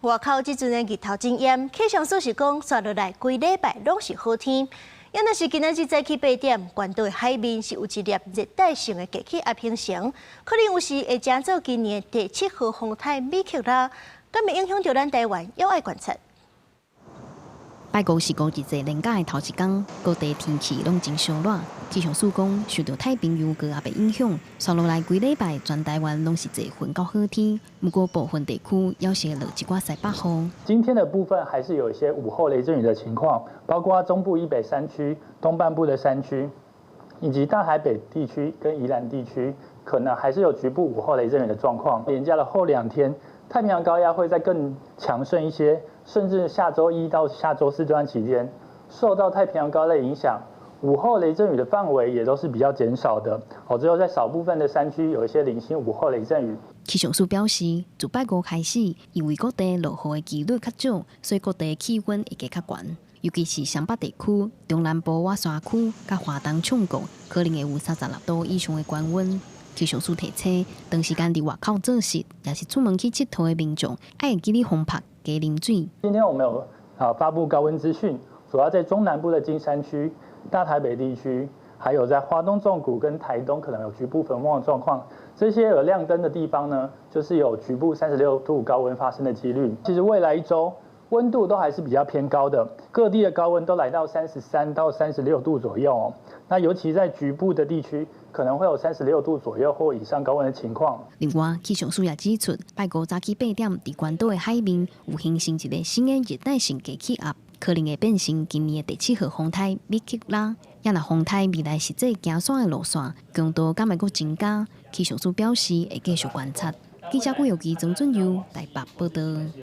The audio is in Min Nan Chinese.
外口這陣的日頭真炎，氣象署是講，紲落來規禮拜攏是好天。也若是今仔日早起8點，關島的海面是有一粒熱帶性的低氣壓形成，可能有時會成做今年的第七號風颱米克拉，敢會影響著咱台灣，猶愛觀察。拜五是五日節連假的頭一工，各地天氣攏真燒熱。氣象署講，受著太平洋高壓的影響，紲落來規禮拜全台灣攏是濟雲到好天。毋過部分地區猶是會落一寡西北雨。今天的部分還是有一些午後雷陣雨的情況，包括中部以北山區、東半部的山區，以及大台北地區跟宜蘭地區，可能還是有局部午後雷陣雨的狀況。連假的後2天，太平洋高壓會再更強盛一些，甚至下週一到下週四這段期間，受到太平洋高壓影響，午後雷陣雨的範圍也都是比較減少的。哦，只有在少部分的山區有一些零星午後雷陣雨。氣象署表示，自拜五開始，因為各地落雨的幾率較少，所以各地氣溫會加較懸。尤其是雙北地區、中南部倚山區、佮華東衝谷，可能會有36度以上的高溫。氣象署提醒，長時間佇外口做事，抑是出門去𨑨迌的民眾，愛會記得防曬加啉水。今天我們有發布高溫資訊，主要在中南部的金山區、大台北地區，還有在花東縱谷跟台東可能有局部焚風的狀況。這些有亮燈的地方呢，就是有局部36度高溫發生的幾率。其實未來一周溫度都還是比較偏高的，各地的高溫都來到33到36度左右哦。那尤其在局部的地區，可能會有36度左右或以上高溫的情況。另外，氣象署也指出，拜五早起8點，佇關島的海面有形成一個新的熱帶性低氣壓，可能會變成今年的第七號風颱米克拉。也若風颱未來實際行山的路線強度敢會閣增加，氣象署表示會繼續觀察。記者郭玉基、曾俊佑台北報導。